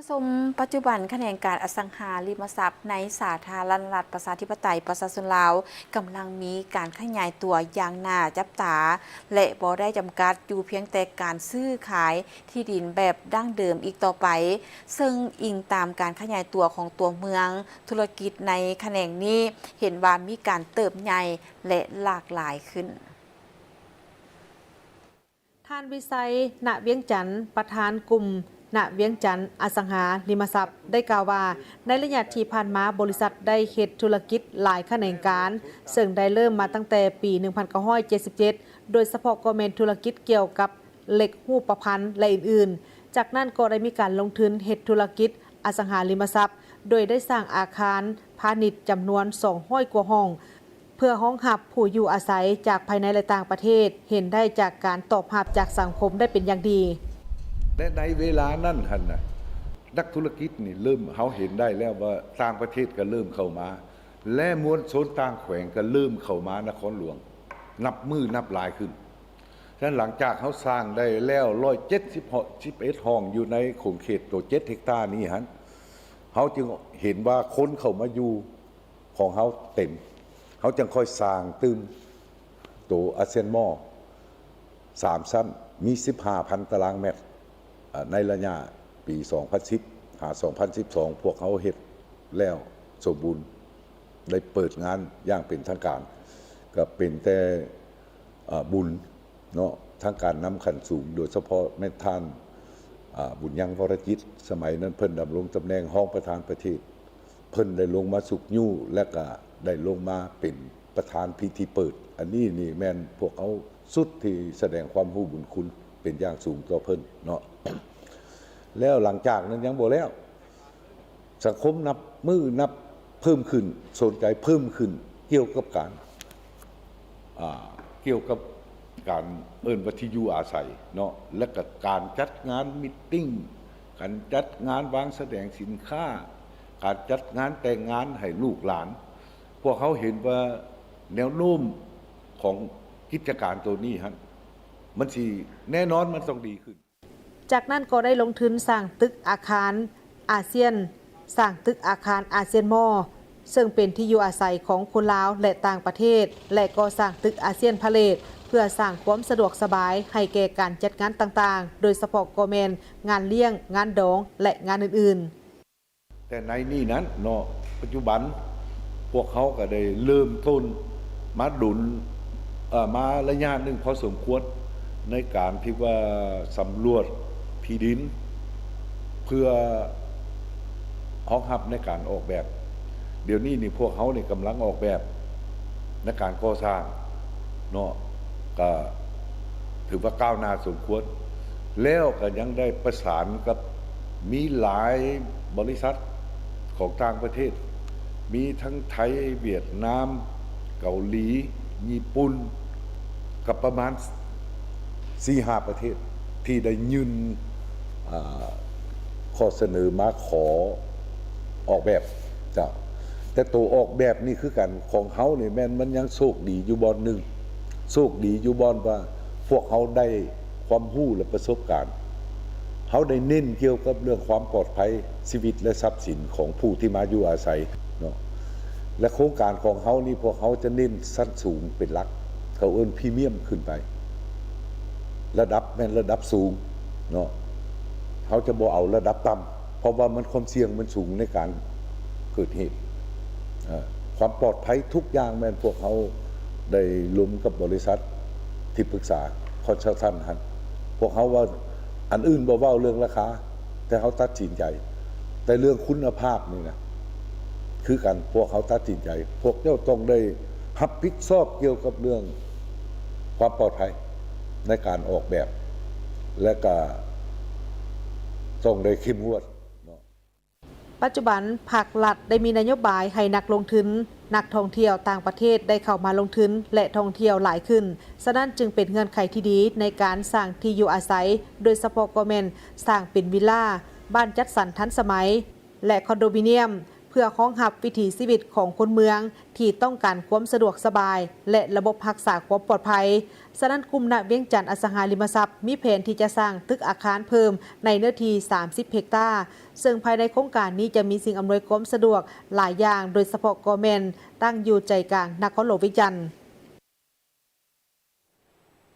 ຊົມ ປັດຈຸບັນຂະແໜງການອະສັງຫາລິມະຊັບໃນສາທາລະນະລັດ ປະຊາທິປະໄຕ ປະຊາຊົນລາວ ກຳລັງມີການຂະຫຍາຍຕົວຢ່າງໜ້າຈັບຕາ ແລະ ບໍ່ໄດ້ຈຳກັດຢູ່ພຽງແຕ່ການຊື້ຂາຍທີ່ດິນແບບດັ້ງເດີມອີກຕໍ່ໄປ, ເຊິ່ງອີງຕາມການຂະຫຍາຍຕົວຂອງຕົວເມືອງ, ທຸລະກິດໃນຂະແໜງນີ້ເຫັນວ່າມີການເຕີບໃຫຍ່ ແລະ ຫຼາກຫຼາຍຂຶ້ນ. ທ່ານ ວິໄຊ ນະວຽງຈັນ ປະທານກຸ່ມນະວຽງຈັນອະສັງຫາລິມະຊັບ ໄດ້ກ່າວວ່າ ໃນໄລຍະທີ່ຜ່ານມາ ບໍລິສັດໄດ້ເຮັດທຸລະກິດຫຼາຍຂະແໜງການ, ເຊິ່ງໄດ້ເລີ່ມມາຕັ້ງແຕ່ປີໜຶ່ງພັນເກົ້າຮ້ອຍເຈັດສິບເຈັດ ໂດຍສະເພາະກໍແມ່ນທຸລະກິດກ່ຽວກັບເຫຼັກຮູບປະພັນ ແລະ ອື່ນໆ. ຈາກນັ້ນກໍໄດ້ມີການລົງທຶນເຮັດທຸລະກິດອະສັງຫາລິມະຊັບ ໂດຍໄດ້ສ້າງອາຄານພານິດຈຳນວນສອງຮ້ອຍກວ່າຫ້ອງ ເພື່ອຮອງຮັບຜູ້ຢູ່ອາໄສຈາກພາຍໃນ ແລະ ຕ່າງປະເທດ, ເຫັນໄດ້ຈາກການຕອບຮັບຈາກສັງຄົມໄດ້ເປັນຢ່າງດີ. ແລະ ໃນເວລານັ້ນຫັ້ນນະ ນັກທຸລະກິດນີ້ເລີ່ມ ເຮົາເຫັນໄດ້ແລ້ວວ່າຕ່າງປະເທດກໍເລີ່ມເຂົ້າມາ ແລະ ມວນຊົນຕ່າງແຂວງກໍເລີ່ມເຂົ້າມານະຄອນຫຼວງ ນັບມື້ນັບຫຼາຍຂຶ້ນ. ສະນັ້ນ ຫຼັງຈາກເຮົາສ້າງໄດ້ແລ້ວຮ້ອຍເຈັດສິບ ສິບເອັດຫ້ອງຢູ່ໃນຂົງເຂດໂຕເຈັດເຮັກຕານີ້ຫັ້ນ ເຮົາຈຶ່ງເຫັນວ່າຄົນເຂົ້າມາຢູ່ ຂອງເຮົາເຕັມ, ເຮົາຈັ່ງຄ່ອຍສ້າງຕື່ມໂຕອາຊຽນມໍສາມຊັ້ນ ມີສິບຫ້າພັນຕາລາງແມັດ. ອາ ໃນໄລຍະປີສອງພັນສິບຫາສອງພັນສິບສອງ ພວກເຮົາເຮັດແລ້ວສົມບູນ ໄດ້ເປີດງານຢ່າງເປັນທາງການ ກໍເປັນແຕ່ ອາ ບຸນ ເນາະ ທາງການນຳຂັ້ນສູງ ໂດຍສະເພາະແມ່ນທ່ານ ອາ ບຸນຍັງ ວໍລະຈິດ, ສະໄໝນັ້ນເພິ່ນດຳລົງຕຳແໜ່ງຮອງປະທານປະເທດ, ເພິ່ນໄດ້ລົງມາຊຸກຍູ້ ແລະກະໄດ້ລົງມາເປັນປະທານພິທີເປີດ. ອັນນີ້ນີ້ແມ່ນພວກເຮົາສຸດທີ່ສະແດງຄວາມຮູ້ບຸນຄຸນເປັນຢ່າງສູງຕໍ່ເພິ່ນເນາະ. ແລ້ວຫຼັງຈາກນັ້ນຍັງບໍ່ແລ້ວ. ສັງຄົມນັບມື້ນັບເພີ່ມຂຶ້ນ, ສົນໃຈເພີ່ມຂຶ້ນກ່ຽວກັບການ ອ່າ ກ່ຽວກັບການເອີ້ນວ່າທີ່ຢູ່ອາໄສເນາະ ແລະກະການຈັດງານມີດຕິງ, ການຈັດງານວາງສະແດງສິນຄ້າ, ການຈັດງານແຕ່ງງານໃຫ້ລູກຫຼານ. ພວກເຮົາເຫັນວ່າແນວໂນ້ມຂອງກິດຈະການໂຕນີ້ຫັ້ນ ມັນຊິ ແນ່ນອນມັນຕ້ອງດີຂຶ້ນ. ຈາກນັ້ນກໍໄດ້ລົງທຶນສ້າງຕຶກອາຄານອາຊຽນ, ສ້າງຕຶກອາຄານອາຊຽນມໍ ເຊິ່ງເປັນທີ່ຢູ່ອາໄສຂອງຄົນລາວ ແລະ ຕ່າງປະເທດ ແລະ ກໍສ້າງຕຶກອາຊຽນພາເລດ ເພື່ອສ້າງຄວາມສະດວກສະບາຍໃຫ້ແກ່ການຈັດງານຕ່າງໆ, ໂດຍສະເພາະກໍແມ່ນງານລ້ຽງ, ງານດອງ ແລະ ງານອື່ນໆ. ແຕ່ໃນນີ້ນັ້ນເນາະ ປັດຈຸບັນພວກເຮົາກໍໄດ້ເລີ່ມຕົ້ນມາດົນ ເອີ ມາໄລຍະໜຶ່ງພໍສົມຄວນ ໃນການທີ່ວ່າສຳຫຼວດທີ່ດິນ ເພື່ອຮອງຮັບໃນການອອກແບບ. ດຽວນີ້ນີ້ພວກເຮົານີ້ກຳລັງອອກແບບໃນການກໍ່ສ້າງເນາະ ກະຖືວ່າກ້າວໜ້າສົມຄວນ. ແລ້ວກໍຍັງໄດ້ປະສານກັບ ມີຫຼາຍບໍລິສັດຂອງຕ່າງປະເທດ ມີທັງໄທ, ຫວຽດນາມ, ເກົາຫຼີ, ຍີ່ປຸ່ນ ກັບປະມານສີ່ຫ້າປະເທດທີ່ໄດ້ຍື່ນ ອາ ຂໍ້ສະເໜີມາຂໍອອກແບບ. ເຈົ້າ ແຕ່ໂຕອອກແບບນີ້ຄືກັນ ຂອງເຮົານີ້ແມ່ນມັນຍັງໂຊກດີຢູ່ບ່ອນໜຶ່ງ, ໂຊກດີຢູ່ບ່ອນວ່າພວກເຮົາໄດ້ຄວາມຮູ້ ແລະ ປະສົບການ, ເຮົາໄດ້ເນັ້ນກ່ຽວກັບເລື່ອງຄວາມປອດໄພຊີວິດ ແລະ ຊັບສິນຂອງຜູ້ທີ່ມາຢູ່ອາໄສເນາະ. ແລະ ໂຄງການຂອງເຮົານີ້ ພວກເຮົາຈະເນັ້ນຊັ້ນສູງເປັນຫຼັກ, ເຂົາເອີ້ນພຣີມຽມຂຶ້ນໄປ, ລະດັບແມ່ນລະດັບສູງເນາະ, ເຮົາຈະບໍ່ເອົາລະດັບຕ່ຳ ເພາະວ່າມັນ ຄວາມສ່ຽງມັນສູງໃນການເກີດເຫດ. ເອີ ຄວາມປອດໄພທຸກຢ່າງແມ່ນພວກເຮົາໄດ້ລົມກັບບໍລິສັດທີ່ປຶກສາ ຄອນຊັລຕັນຫັ້ນ, ພວກເຮົາວ່າ ອັນອື່ນບໍ່ເວົ້າເລື່ອງລາຄາ ແຕ່ເຮົາຕັດສິນໃຈ, ແຕ່ເລື່ອງຄຸນນະພາບນີ້ນະ ຄືກັນ ພວກເຮົາຕັດສິນໃຈ ພວກເຈົ້າຕ້ອງໄດ້ຮັບຜິດຊອບກ່ຽວກັບເລື່ອງຄວາມປອດໄພໃນການອອກແບບ ແລະກະຕ້ອງໄດ້ເຂັ້ມງວດເນາະ. ປັດຈຸບັນ ພັກລັດໄດ້ມີນະໂຍບາຍໃຫ້ນັກລົງທຶນ, ນັກທ່ອງທ່ຽວຕ່າງປະເທດໄດ້ເຂົ້າມາລົງທຶນ ແລະ ທ່ອງທ່ຽວຫຼາຍຂຶ້ນ, ສະນັ້ນຈຶ່ງເປັນເງື່ອນໄຂທີ່ດີໃນການສ້າງທີ່ຢູ່ອາໄສ, ໂດຍສະເພາະກໍແມ່ນສ້າງເປັນວິລລາ, ບ້ານຈັດສັນທັນສະໄໝ ແລະ ຄອນໂດມິນຽມ ເພື່ອຮອງຮັບວິຖີຊີວິດຂອງຄົນເມືອງທີ່ຕ້ອງການຄວາມສະດວກສະບາຍ ແລະ ລະບົບຮັກສາຄວາມປອດໄພ. ສະນັ້ນ, ກຸ່ມນະວຽງຈັນອະສັງຫາລິມະຊັບ ມີແຜນທີ່ຈະສ້າງຕຶກອາຄານເພີ່ມໃນເນື້ອທີ່ສາມສິບເຮັກຕາ, ເຊິ່ງພາຍໃນໂຄງການນີ້ຈະມີສິ່ງອຳນວຍຄວາມສະດວກຫຼາຍຢ່າງ, ໂດຍສະເພາະກໍແມ່ນຕັ້ງຢູ່ໃຈກາງນະຄອນຫຼວງວຽງຈັນ.